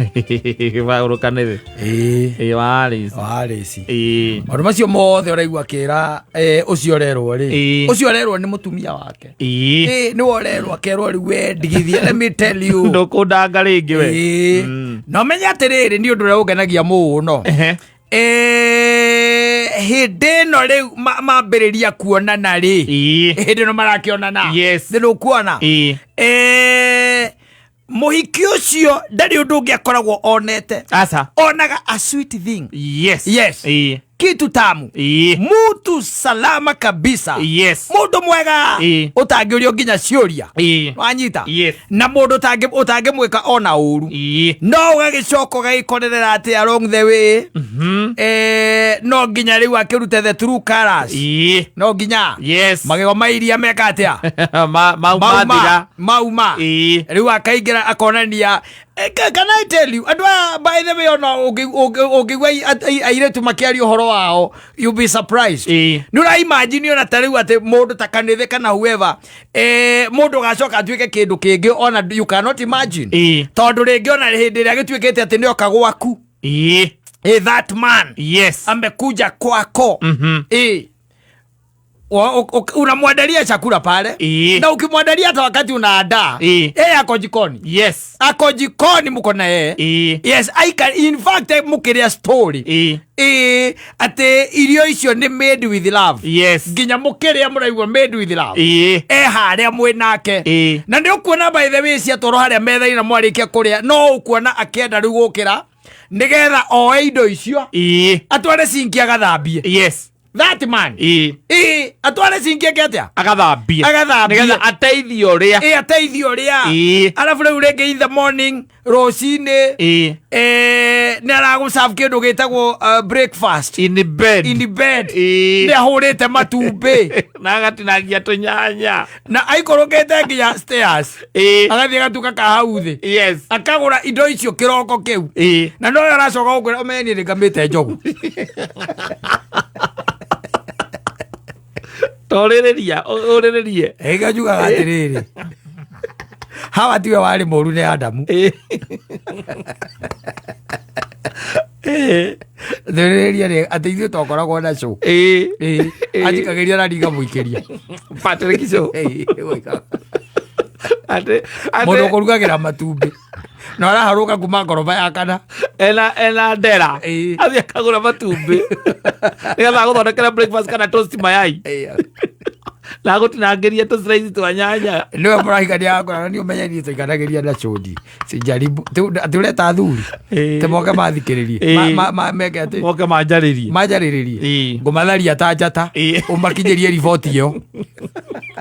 Waũrũkanĩrĩ. Ĩĩ. Ĩĩ, wa Alice. Wa Alice. Ĩĩ. Maũndũ macio mothe ũraigua akĩra ũcio ũrerwo rĩ, Ĩĩ. ũcio ũrerwo nĩ mũtumia wake. Ĩĩ. Ĩĩ, nĩwe ũrerwo akerwo rĩu we ndigithia, let me tell you. Ndũkũndanga rĩngĩ we. Ĩĩ. Na ũmenye atĩrĩrĩ, nĩ ũndũ ũrĩa ũngenagia mũno. Hĩndĩ ĩno rĩu mambĩrĩria kuonana rĩ, hĩndĩ ĩno marakĩonana. Yes. Nĩ ndũkuona? Ĩĩ. Mũhiki ũcio ndarĩ ũndũ ũngĩ akoragwo onete. Aca. Onaga a sweet thing. Yes. Yes. Ĩĩ. Kitu tamu. Ĩĩ. Mutu salama kabisa. Yes. Mũndũ mwega. Ĩĩ. Ũtangĩũrio nginya ciũria. Ĩĩ. Wanyita? Yes. Na mũndũ ũtangĩmwĩka ona ũru. Ĩĩ. No ũgagĩcoka ũgagĩkorerera atĩ along the way. No nginya rĩu akĩrute the true colors. Ĩĩ. No nginya. Yes. Magego ma iria meka atĩa? Mau mathira. Mauma. Ĩĩ. Rĩu akaingĩra akonania. Can I tell you, andũ aya by the way ona ũngĩigua airĩtu makĩaria ũhoro wao, you'll be surprised. Ĩĩ. Nĩ ũra imagine ona ta rĩu atĩ mũndũ ta kanitha kana whoever, mũndũ agacoka atuĩke kĩndũ kĩngĩ ona you cannot imagine. Ĩĩ. Tondũ rĩngĩ ona hĩndĩ ĩrĩa gĩtuĩkĩte atĩ nĩoka gwaku. Ĩĩ. That man. Yes. Amekuja kwako. Unamwandalia chakula pale. Ĩĩ. Na ukimwandalia hata wakati unaandaa, Ĩĩ. yeye ako jikoni. Yes. Ako jikoni mko na yeye. Ĩĩ. Yes, I can, in fact, mũkĩrĩa story. Ĩĩ. Ĩĩ, atĩ irio icio nĩ made with love. Yes. Nginya mũkĩrĩa mũraigua made with love. Ĩĩ. E harĩa mwĩ nake. Ĩĩ. Na nĩ ũkuona by the way ciatwarwo harĩa metha-inĩ na mwarĩkia kũrĩa, no ũkuona akĩenda rĩu gũkĩra nĩgetha oe indo icio Ĩĩ. atware sinki agathambie. Yes. That man. Ĩĩ. Ĩĩ, atware sinki eke atĩa? Agathambie. Agathambie. Nĩgetha ateithie ũrĩa. Ĩĩ, ateithie ũrĩa. Ĩĩ. Arabu rĩu rĩngĩ in the morning, rũcinĩ, Ĩĩ. nĩ aragũserve kĩndũ gĩtagwo, breakfast. In the bed. In the bed. Ĩĩ. Nĩ ahũrĩte matumbĩ. Na agatinangia tũnyanya. Na aikũrũkĩte nginya stairs. Ĩĩ. Agathiĩ agatuka ka hau thĩ. Yes. Akagũra indo icio kĩroko kĩu. Ĩĩ. Na noyo aracoka gũkwĩra ũmenye niĩ nĩngamĩte njogu. Torĩrĩria, ũrĩrĩrie. Ĩĩ, njugaga atĩrĩrĩ. Hawa tiwe warĩ mũru nĩ Adamu. Ĩĩ. Ĩĩ. Thĩrĩria rĩ, atĩ ithuĩ twakoragwo na cũ. Ĩĩ. Ĩĩ. Anjikagĩria na ndigamũikĩria. Patrick Cũ. Ĩĩ, ũika. Atĩ, atĩ. Mũndũ ũkũrugagĩra matumbĩ. Na araharũka kuma ngoroba ya kana. Ena ndera. Ĩĩ. Athiĩ akagũra matumbĩ. Nĩgetha agũthondekere breakfast kana toast mayai. Ĩĩ. Na agũtinangĩrie tũslice twa nyanya. Nĩwe mũrahikania wakwa, na niĩ ũmenye niĩ tũikanagĩria na cũndi. Sijaribu. Atĩ ũreta athuri. Ĩĩ. Te moke mathikĩrĩrie. Ĩĩ. Meke atĩ. Moke manjarĩrie. Manjarĩrĩrie. Ĩĩ. Ngũmatharia ta njata. Ĩĩ. Ũmakinyĩrie riboti ĩyo.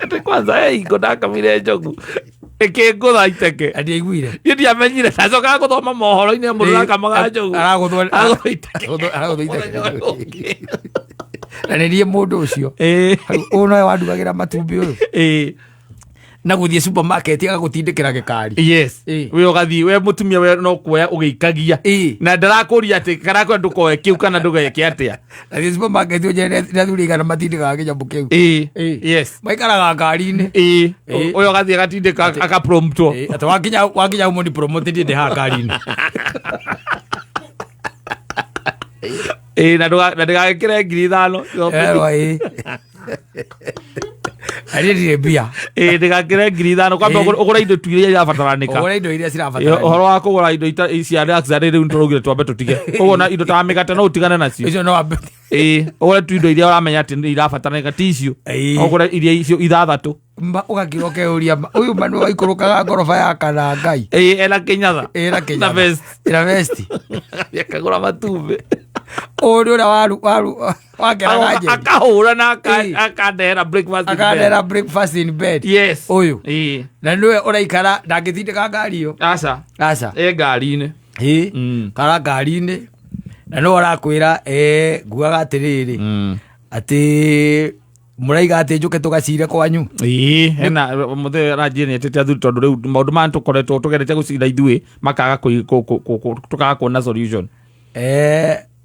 Atĩ kwanza he hingo ndakamire njogu. Ĩkĩngũtha iteke. Na ndiaiguire. Niĩ ndiamenyire. Ndacokaga gũthoma mohoro-inĩ mũndũ akamaga njogu. Aragũthwo- Aragũthwo iteke. Aragũthwo iteke. Mũthenya ũyũ ũngĩ. Na nĩ niĩ mũndũ ũcio. Ĩĩ. Ũyũ nowe wandugagĩra matumbĩ ũyũ. Ĩĩ. Na gũthiĩ supermarket agagũtindĩkĩra gĩkari. Yes. Ĩĩ. We ũgathiĩ, we mũtumia we no kuoya ũgĩikagia. Ĩĩ. Na ndarakũria atĩ karakwĩra ndũkoe kĩu kana ndũgeke atĩa. Na thiĩ supermarket ũnjĩre nĩ athuri aigana matindĩkaga kĩnyamũ kĩu. Ĩĩ. Ĩĩ. Yes. Maikaraga ngari-inĩ. Ĩĩ. Ĩĩ. Ũyũ ũgathiĩ agatindĩka akapromptwo. Ĩĩ, atĩ wakinya ũmwe ni promote ndiĩ ndĩ haha ngari-inĩ. Ĩĩ, na ndũgagĩkĩre 5,000. Erwo, ĩĩ. Na niĩ ndirĩ mbia. Ĩĩ, ndĩgakĩre 5,000. Kwamba Ĩĩ. ũgũre indo tu iria irabatarĩka. Ũgũre indo iria Ĩĩ, cirabatarania. ũhoro wa kũgũra indo cia luxury rĩu nĩtũraugire twambe tũtige. Ũguo na indo ta mĩgate no ũtigane nacio. Icio no wambe. Ĩĩ, ũgũre tu indo iria ũramenya atĩ nĩ irabatarĩka, ti icio. Ĩĩ. Ũgũre iria icio ithathatũ. Ma, ũgakira ũkeyũria, ma, ũyũ ma nĩwe waikũrũkaga ngoroba ya kana Ngai. Ĩĩ, ena kĩnyatha. Ĩĩ, ena kĩnyatha. Na vest. Ena vest. Agathiĩ akagũra matumbĩ. Ũyũ nĩ ũrĩa wakeraga njeri. Akahũra na Ĩĩ. akandehera breakfast in bed. Akandehera breakfast in bed. Yes. Ũyũ. Ĩĩ. Na nĩwe ũraikara ndangĩtindĩka ngari ĩyo. Aca. Aca. Ĩ ngari-inĩ. Ĩĩ. Kara ngari-inĩ. Na nĩwe ũrakwĩra, nguaga atĩrĩrĩ. Atĩ mũraiga atĩ njũke tũgacire kwanyu. Ĩĩ, hena mũthee aranjia nĩ etĩte athuri tondũ rĩu maũndũ maya tũkoretwo tũgerete gũcira ithuĩ makaga tũkaga kuona solution.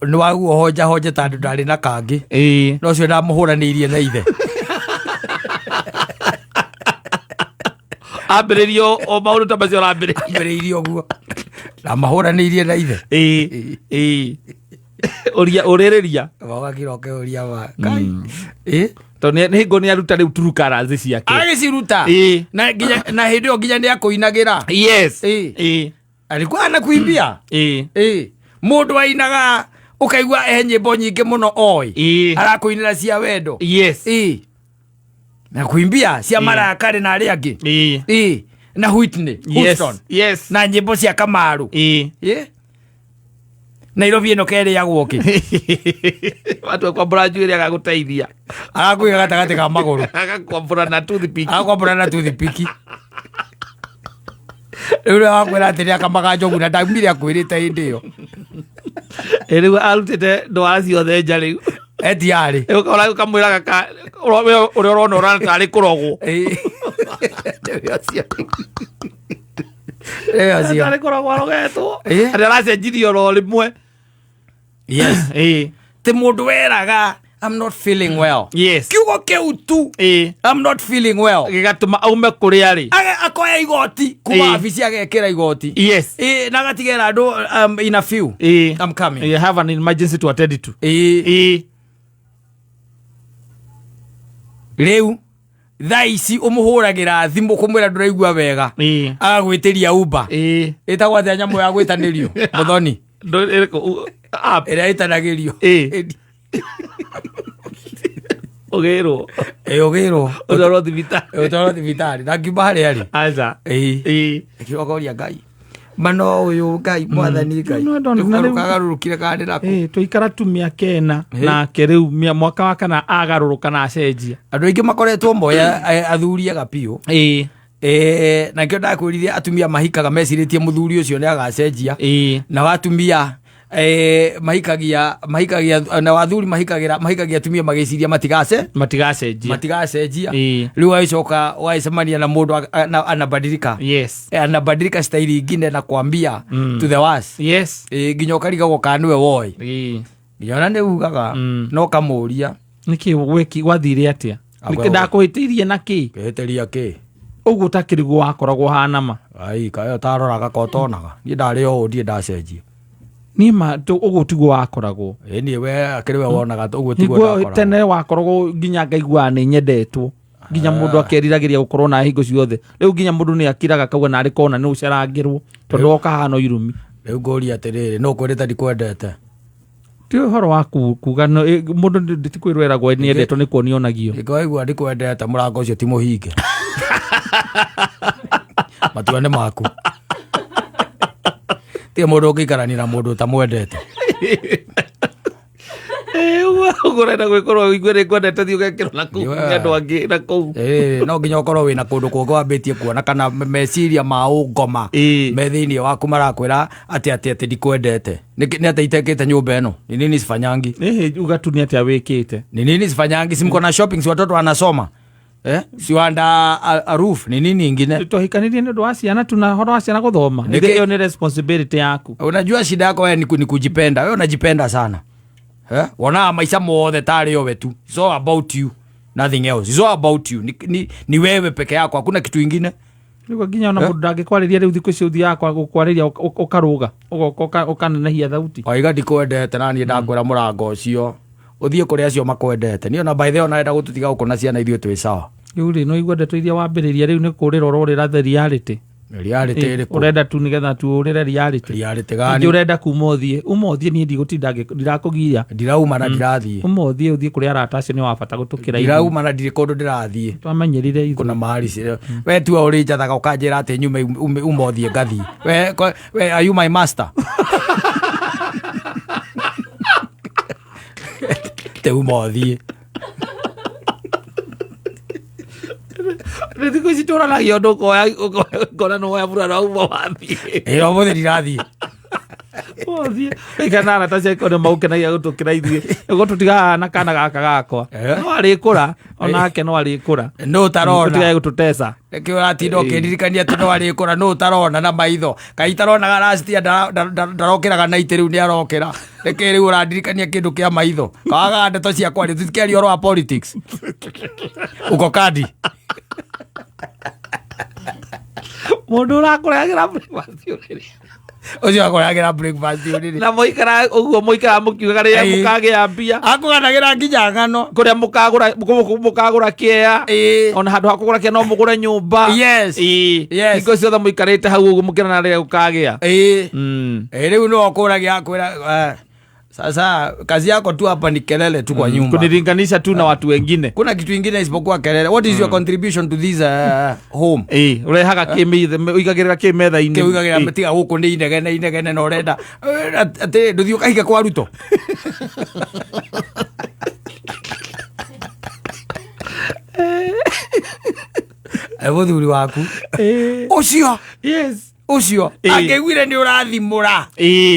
Nĩ waguo honja honja tondũ ndarĩ na kangĩ. Ĩĩ. No ũcio ndamũhũranĩirie na ithe. Ambĩrĩrio o maũndũ ta macio arambĩrĩria. Ambĩrĩirie ũguo. Na mahũranĩirie na ithe. Ĩĩ, ĩĩ. Ũria ũrĩrĩria. Wagakira ũkĩũria ma Ngai. Ĩ? Tondũ nĩ hingo nĩ aruta rĩu true colours ciake. Agĩciruta. Ĩĩ. Na nginya na hĩndĩ ĩyo nginya nĩ akũinagĩra. Yes. Ĩĩ. Ĩĩ. Alikuwa anakuimbia. Ĩĩ. Ĩ. Mũndũ ainaga ũkaigua e nyĩmbo nyingĩ mũno oĩ. Ĩĩ. Arakũinĩra cia wendo. Yes. Ĩ. Na kuimbia cia marakare na arĩa angĩ. Ĩĩ. Ĩ. Na Whitney Yes. Houston. Yes. Na nyĩmbo cia Kamaru. Ĩĩ. Ĩ. Nairobi ĩno kerĩagwo kĩ? Watua kwambũra njuĩrĩ agagũteithia. Arakũiga gatagatĩ ka magũrũ. Agakwambũra na toothpick. Akwambũra na toothpick. Rĩu rĩrĩa wakwĩra atĩ nĩakamaga njogu na ndaumire akwĩrĩte hĩndĩ ĩyo. Ĩ, rĩu arutĩte ndwara ciothe nja rĩu. Etiarĩ. Ũkora ũkamwĩra gaka ũrĩa ũrona ũrona tarĩ kũrogwo. Ĩ. Rĩu ũcio. Rĩu ũcio. Tarĩ kũrogwo arogetwo. Ĩ. Atĩ aracenjirie oro rĩmwe. Yes. Ĩ. Ti mũndũ weraga I'm not feeling well. Yes. Kiugo kĩu tu Ĩ. I'm not feeling well. Gĩgatũma aume kũrĩa arĩ. Akoya igoti kuma Ĩ. wabici agekĩra igoti. Yes. Ĩ, na agatigĩra andũ in a few. Ĩ. I'm coming. You have an emergency to attend to. Ĩ. Ĩ. Rĩu thaa ici ũmũhũragĩra thimũ kũmwĩra ndũraigua wega. Ĩ. Agagwĩtĩria Uber. Ĩ. Ĩtagwo atĩa nyamũ ya gwĩtanĩrio? Mũthoni. Ĩrĩkũ? App. Ĩrĩa ĩtanagĩrio. Ĩ. Ũgĩrwo. Ĩ ũgĩrwo. Ũtwarwo thibitarĩ. Ũtwarwo thibitarĩ. Na ngiuma harĩa arĩ. Aca. Ĩ. Ĩ. Ũkoria Ngai. Mano ũyũ Ngai mwathani Ngai. No, no, na rĩu- Kagarũrũkire kana nako. Ĩ, twaikara tu mĩaka ĩna Ĩ. nake rĩu mwaka wa kana agarũrũka na acenjia. Andũ aingĩ makoretwo moya athuri ega biũ. Ĩ. Eh, na nĩkĩo ndakwĩrire atumia mahikaga mecirĩtie mũthuri ũcio nĩ agacenjia. Ĩ. Na atumia mahikagia mahikagia na athuri mahikagira mahikagia atumia magĩciria matigace Matigacenjia. matigacenjia. Ĩ. Rĩu wagĩcoka wagĩcemania na mũndũ anabadilika. Yes. Anabadilika staili ingine na kwambia to the worst. Yes. Nginya ũkarigagwo kana nĩwe woĩ. Ĩ. Nginya ona nĩ ugaga no kamũria. Nĩkĩ gweki gwathire atĩa? Agwe- Nĩkĩ ndakũhĩtĩirie na kĩ? Kĩhĩtĩria kĩ? Ũguo ũtakĩriguo wakoragwo hana ma. Ai, kaĩ ũtaroraga ka ũtonaga. Niĩ ndarĩ o ũũ ndirĩ ndacenjia. Niĩ ma ũguo tiguo wakoragwo. Ĩ niĩ we akĩrĩ we wonaga ũguo tiguo Niguo ndakoragwo. tene wakoragwo nginya ngaiguaga nĩ nyendetwo. Nginya mũndũ akeriragĩria gũkorwo na hingo ciothe. Rĩu nginya mũndũ nĩ akiraga akauga narĩ kona nĩ ũcerangĩrwo tondũ woka hana irumi. Rĩu ngũria atĩrĩrĩ, nũ ũkwĩrĩte ndikwendete? Ti ũhoro wa kuga mũndũ ti kwĩrwo eragwo nĩ endetwo nĩ kuonio onagio. Ingĩwaigua ndikwendete mũrango ũcio ti mũhinge. Matua nĩ maku. Ti mũndũ ũngĩikarania na mũndũ ũtamwendete. Ĩ, ũguo ũguo ũrenda gwĩkorwo ũigue nĩ ngwendete thiĩ ũgekĩrwo na kũu Yeah. nĩ andũ angĩ na kũu. Ĩ, no nginya ũkorwo wĩna kũndũ kũngĩ wambĩtie kuona kana meciria ma ũngoma Ĩ. me thĩinĩ waku marakwĩra atĩ atĩ atĩ ndikwendete. Nĩ atĩ itekĩte nyũmba ĩno? Ni nini sifanyangi? Ĩhĩ uga tu nĩ atĩa wĩkĩte. Ni nini sifanyangi? Si mko na shopping, si watoto wanasoma? Eh? Si wanda a roof, ni nini ingine? Twahikanirie nĩ ũndũ wa ciana tuna ũhoro wa ciana gũthoma. Nĩkĩ- Ĩyo nĩ responsibility yaku. Unajua shida yako wewe ni kujipenda. Wewe unajipenda sana. Eh? Wonaga maisha mothe tarĩ owe tu. It's all about you. Nothing else. It's all about you. Ni wewe peke yako, hakuna kitu ingine. Rĩu nginya ona mũndũ ndangĩkwarĩria rĩu thikũ ici ũthiaga gũkwarĩria ũkarũga ũgoka ũkanenehia thauti. Waiga ndikwendete na niĩ ndakwĩra mũrango ũcio. Ũthiĩ kũrĩ acio makwendete. Niĩ ona by the way ona enda gũtũtiga gũkũ na ciana ithuĩ twĩ sawa. Rĩu rĩ no igua ndeto iria wambĩrĩria rĩu nĩ kũrĩra ũrorĩra the reality. Reality Ĩ, ĩrĩkũ? Ũrenda tu nĩgetha tu ũrĩre reality. Reality Ningĩ gani? ũrenda kuma ũthiĩ uma ũthiĩ niĩ ndigũtinda ndirakũgiria. Ndirauma na ndirathiĩ. Uma ũthiĩ ũthiĩ kũrĩ arata acio nĩ wa bata gũtũkĩra ithuĩ. Ndirauma na ndirĩ kũndũ ndĩrathiĩ. Twamenyerire ithuĩ. Kuna mahali si we tua ũrĩ njathaga ũkanjĩra atĩ nyume uma ũthiĩ ngathiĩ. We are you my master? Te uma ũthiĩ. Rĩu thikũ ici tũranagia ũndũ ũkoya ũkona nĩ woya burana uma wathiĩ. Ĩ ũmũthĩ ndirathiĩ. Ũthiĩ. Ũikare na arata ciaku nĩ maũkenagia gũtũkĩra ithuĩ. Nĩguo tũtigaga na kana gaka gakwa. Eh. No arĩkũra onake no arĩkũra. Nũ ũtarona? Tũtigage gũtũteca. Nĩkĩo ũratinda ũkĩndirikania atĩ no arĩkũra nũ ũtarona na maitho. Kaĩ itaronaga last year ndarokĩraga naitĩ rĩu nĩ arokĩra. Nĩkĩ rĩu ũrandirikania kĩndũ kĩa maitho? Kawagaga ndeto cia kwaria tũtikĩaria ũhoro wa politics. Uko kadi. Mũndũ ũrakũrehagĩra breakfast ũrĩrĩ. Ũcio akũragĩra breakfast ũrĩrĩ. Na mũikara ũguo, mũikara mũkiugaga rĩrĩa mũkagĩa mbia. Akũganagĩra nginya ng'ano. Kũrĩa mũkagũra kĩea. Ona handũ ha kũgũra kĩea no mũgũre nyũmba. Hingo ciothe mũikarĩte hau ũguo mũkĩrana rĩrĩa gũkagĩa. Rĩu nĩwe ũkũragia akwĩra, "Sasa kazi yako tu hapa ni kelele tu kwa nyumba." Kunilinganisha tu na watu wengine. Kuna kitu ingine isipokuwa kelele? What is your contribution to this home? Ĩĩ, ũrehaga kĩ ũigagĩrĩra kĩ metha-inĩ? Kĩugagira tiga gũkũ nĩ inegene inegene na ũrenda atĩ ndũthiĩ ũkahike kwa Ruto. Mũthuri waku ũcio ũcio angĩiguire nĩ ũrathimũra,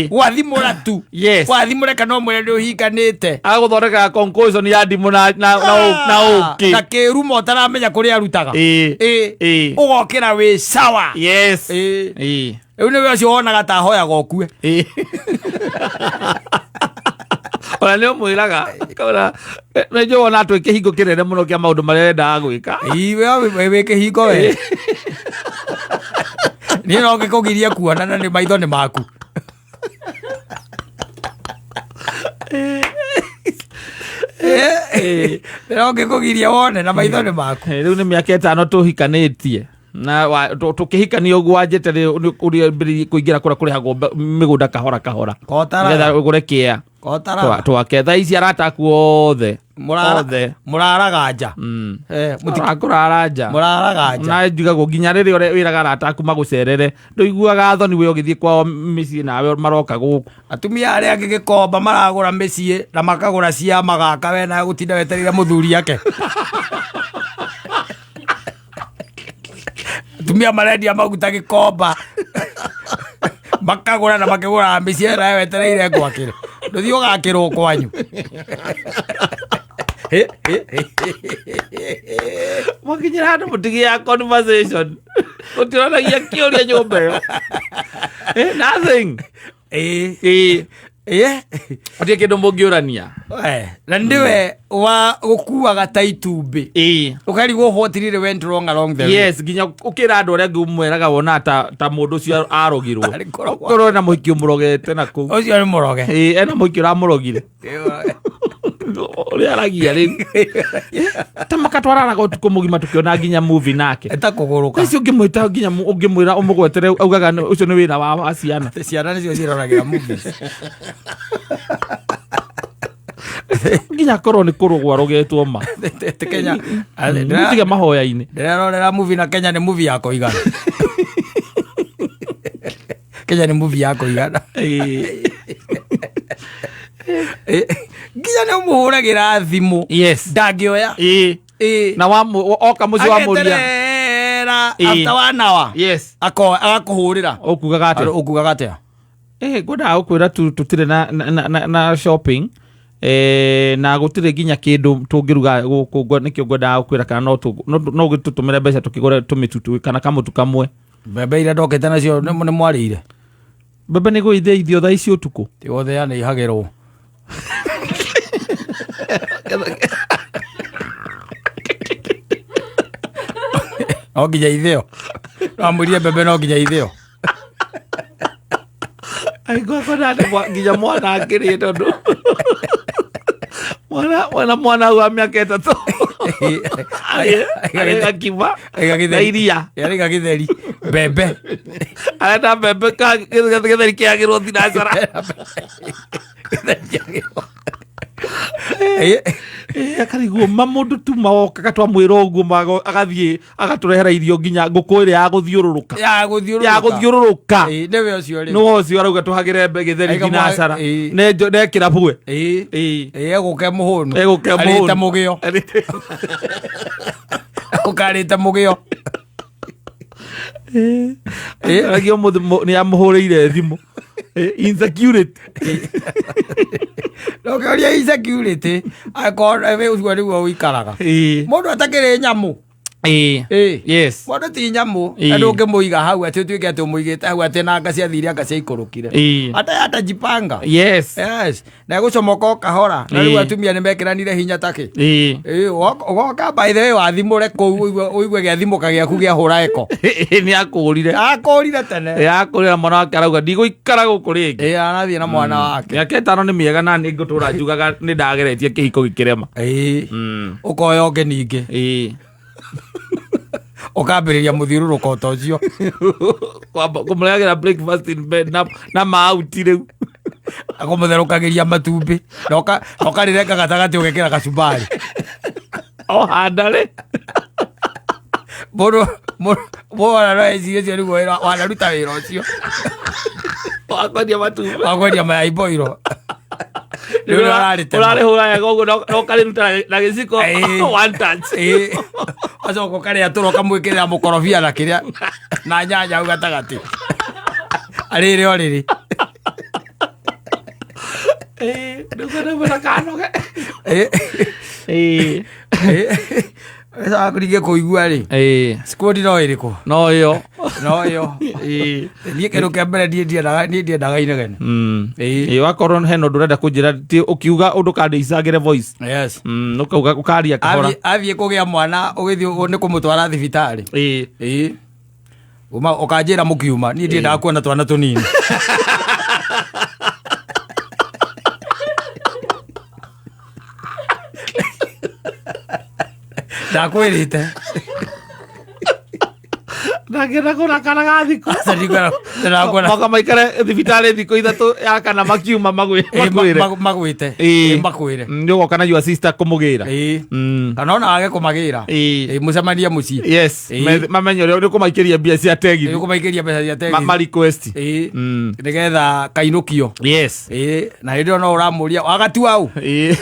gwathimũra tu, wathimũre kana ũmwĩre nĩ ũhinganĩte. Agũthondekaga conclusion ya ndimũ na ũkĩ. Na kĩrumo ũtaramenya kũrĩa arutaga. Ũgokĩra wĩ sawa. Rĩu nĩwe ũcio wonaga ta ahoyaga ũkue. Ona nĩ ũmwĩraga nĩnjũ wona twĩ kĩhingo kĩnene mũno kĩa maũndũ marĩa endaga gwĩka. Ii, we wĩ kĩhingo we. Niĩ no ngĩkũgirie kuona na nĩ maitho nĩ maku. No ngĩkũgirie wone na maitho nĩ maku. Rĩu nĩ mĩaka 5 tũhikanĩtie na tũkĩhikania ũguo wanjĩte ũrĩa mbĩrĩirie kũingĩra kũrĩa kũrĩhagwo mĩgũnda kahora kahora. Kotaraga. Nĩgetha ũgũre kĩea. Kotaraga. Twake thaa ici arata aku othe. Othe. Mũraraga nja. Kũrara nja. Mũraraga nja. Na njugagwo nginya rĩrĩa wĩraga arata aku magũcerere, ndũiguaga thoni we ũgĩthiĩ kwao mĩciĩ nawe maroka gũkũ. Atumia arĩa angĩ gĩkomba maragũra mĩciĩ na makagũra cia magaka, we nawe gũtinda wetereire mũthuri ake. Atumia marendia maguta gĩkomba makagũra na makĩgũraga mĩciĩ, nawe wetereire ngwakĩre. Ndũthiĩ ũgakĩrwo kwanyu. Mwakinyĩra handũ mũtigĩaga conversation, ũtiranagia kĩũria nyũmba ĩyo. Nothing. Gũtirĩ kĩndũ mũngĩũrania. Na nĩwe wa gũkuaga ta itumbĩ. Ũkarigwo what really went wrong along the way. Yes, nginya ũkĩra andũ arĩa angĩ ũmwĩraga wona ta mũndũ ũcio arogirwo. Arĩ kũrogwo. Korwo ena mũhiki ũmũrogete na kũu. Ũcio nĩ mũroge. Ena mũhiki ũramũrogire. Ũrĩa aragia rĩu. Ta makatwaranaga ũtukũ mũgima tũkĩona nginya movie nake. Eta kũgũrũka. Ũcio ũngĩmwĩta nginya ũngĩmwĩra ũmũgwetere augaga ũcio nĩ wĩra wa ciana. Ciana nĩcio ciĩroragĩra movies. Nginya korwo nĩ kũrogwo arogetwo ma. Te Kenya. Tiga mahoya-inĩ. Ndĩrerorera movie na Kenya nĩ movie ya kũigana. Kenya nĩ movie ya kũigana. Nginya nĩ ũmũhũragĩra thimũ. Ndangĩoya. Na oka mũciĩ wa mũria. Ageterera after 1 hour. Agakũhũrĩra. Ũkugaga atĩa? Ũkugaga atĩa? Ngwendaga gũkwĩra tũtirĩ na shopping. Na gũtirĩ nginya kĩndũ tũngĩruga gũkũ, nĩkĩo ngwendaga gũkwĩra kana no ũgĩtũtũmĩre mbeca tũkĩgũre tũmĩtu kana kamũtu kamwe. Mbembe iria ndokĩte nacio nĩ mwarĩire? Mbembe nĩ gũithĩithio thaa ici ũtukũ. Ti gũthĩa nĩ ihagĩrwo. No nginya ithĩo. No amwĩrire mbembe no nginya ithĩo. Angĩkorwo nĩ nginya mwana angĩrĩe tondũ mwana wa mĩaka 3 arĩ gakima na iria. Arĩ gagĩtheri mbembe. Arenda mbembe gĩtheri kĩagĩrwo thinacara. Akarigwo ma mũndũ tu maokaga twamwĩra ũguo agathiĩ agatũrehera irio nginya ngũkũ ĩrĩa ya gũthiũrũrũka. Ya gũthiũrũrũka. Ya gũthiũrũrũka. Nĩwe ũcio rĩ. Nĩwe ũcio arauga tũhagĩre gĩtheri Aiga thinacara. Nekĩra bue. Egũke mũhũnu. Egũke mũhũnu. Arĩte mũgĩo. Ũkarĩte mũgĩo. Aragia ũmũthĩ nĩ amũhũrĩire thimũ. Insecurity. No kĩũria insecurity, angĩkorwo ũcio nĩguo ũikaraga. Mũndũ atakĩrĩ nyamũ. Ĩĩ. Ĩĩ. Yes. Mũndũ ti nyamũ. Ĩĩ. Na ndũngĩmũiga hau atĩ ũtuĩke atĩ ũmũigĩte hau atĩ na anga ciathire anga ciaikũrũkire. Ĩĩ. Ata atajipanga. Yes. Yes. Na egũcomoka o kahora. Na rĩu Ĩĩ. atumia nĩ mekĩranire hinya takĩ. Ĩĩ. Ĩĩ, ũgoka by the way wathimũre kũu ũigue gĩathimũka gĩaku kĩahũra eko. Nĩ akũrire. Akũrire tene. Akũrire mwana wake arauga ndigũikara gũkũ rĩngĩ. Ĩĩ, arathiĩ na mwana wake. Mĩaka 5 nĩ mĩega na nĩ ngũtũra njugaga nĩ ndageretie kĩhiko gĩkĩrema. Ĩĩ. Ũkoya ũngĩ ningĩ. Ĩĩ. Ũkambĩrĩria mũthiũrũrũko ta ũcio. Kwamba kũmũrehagĩra breakfast in bed na mauti rĩu. Akũmũtherũkagĩria matumbĩ. Na ũkarĩrenga gatagatĩ ũgekĩra kacumbari. O handarĩ. Mũndũ ona no ecirie ũcio nĩguo wĩra wanaruta wĩra ũcio. Wa kwendia matumbĩ. Wa kwendia mayai boiro. Rĩu ũrarĩtema. Ũrarĩhũra wega ũguo na ũkarĩruta na gĩciko. Ĩĩ. One touch. Ĩĩ. Ũgacoka ũkarĩatũra ũkamwĩkĩrĩra mũkorobia na kĩrĩa na nyanya hau gatagatĩ. Arĩrĩ o rĩrĩ. Ĩĩ, ndũkwenda kanoge. Ĩĩ. Ĩĩ. Ĩĩ. Ũgacoka ningĩ kũigua rĩ. Ĩĩ. Squad no ĩrĩkũ? No ĩyo. No ĩyo. Ĩĩ. Niĩ kĩndũ kĩa mbere niĩ ndiendaga inegene. Ĩĩ. Ĩĩ, wakorwo hena ũndũ ũrenda kũnjĩra ti ũkiuga ũndũ kandĩicagĩre voice. Yes. Ũkauga ũkaria kahora. Athiĩ kũgĩa mwana ũgĩthiĩ nĩ kũmũtwara thibitarĩ. Ĩĩ. Ĩĩ. Uma ũkanjĩra mũkiuma niĩ ndiendaga kuona twana tũnini. Ndakwĩrĩte. Ndangĩenda kuona kana ga thikũ. Aca ndikuona. Moka maikare thibitarĩ thikũ 3 ya kana makiuma makwĩre. Magwĩte. Ĩĩ. Makwĩre. Nĩ ũgoka na your sister kũmũgĩra. Ĩĩ. Kana ona wage kũmagĩra. Ĩĩ. Ĩĩ, mũcemanie mũciĩ. Yes. Ĩĩ. Mamenye ũrĩa ũkũmaikĩria mbia cia tegithi. Ĩĩ, ũkũmaikĩria mbeca cia tegithi. Ma request. Ĩĩ. Nĩgetha kainũkio. Yes. Ĩĩ, na hĩndĩ ĩyo no ũramũria wagatua ũ? Ĩĩ.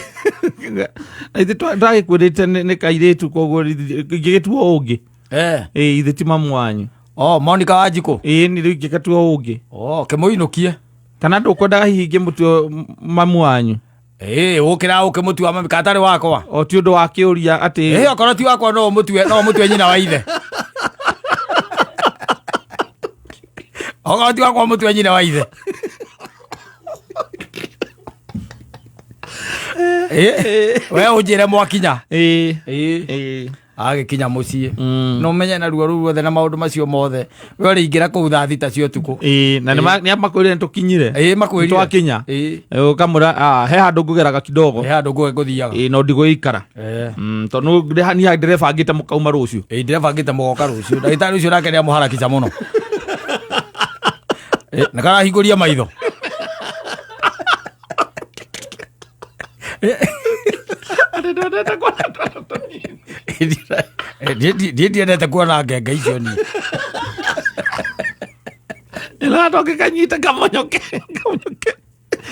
Na ithuĩ twagĩkwĩrĩte nĩ kairĩtu koguo ingĩgĩtua ũngĩ. Ĩĩ, ithuĩ ti mamu wanyu. Oh, Monica Wanjikũ. Ĩĩ, nĩ rĩu ingĩgatua ũngĩ. Oh, kĩmũinũkie. Kana ndũkwendaga hihi ingĩmũtua mamu wanyu. Ĩĩ, ũkĩra ũkĩmũtua mami katarĩ wakwa. O ti ũndũ wa kĩũria atĩ. Ĩĩ, okorwo ti wakwa no ũmũtue, no ũmũtue nyina wa ithe. Okorwo ti wakwa ũmũtue nyina wa ithe. Ĩĩ, we ũnjĩre mwakinya. Ĩĩ. Ĩĩ. Ĩĩ. Agĩkinya mũciĩ. No ũmenye na ruo rũu ruothe na maũndũ macio mothe. We ũrĩingĩra kũu thaa 6 cia ũtukũ. Ĩĩ, na nĩ makwĩrire nĩ tũkinyire. Ĩĩ, makwĩrire. Twakinya. Ĩĩ. Ũkamwĩra, he handũ ngũgeraga kidogo. He handũ ngũthiaga. Ĩĩ, no ndigũikara. Ĩĩ. Tondũ niĩ ndĩrebangĩte mũkauma rũciũ. Ĩĩ, ndĩrebangĩte mũgoka rũciũ. Ndagĩtarĩ ũcio nake nĩamũharakica mũno. Ĩĩ, nĩ karahingũria maitho. Ndendete kuona twana tũnini. Niĩ ndiendete kuona ngenge icio niĩ. Ĩra kanyite kamonyoke kamonyoke.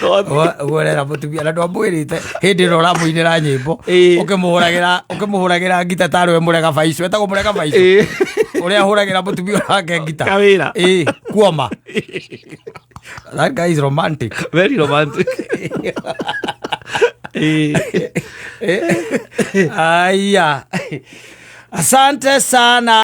Ũguo ũrera mũtumia na ndwamwĩrĩte hĩndĩ ĩno ũramũinĩra nyĩmbo Ĩĩ. ũkĩmũhũragĩra ngita tarĩ we mũrega baico etagwo mũrega baico Ĩĩ. ũrĩa ahũragĩra mũtumia wake ngita Kawĩra. Ĩĩ, kuoma. That guy is romantic. Very romantic. Ĩĩ. Aya, asante sana.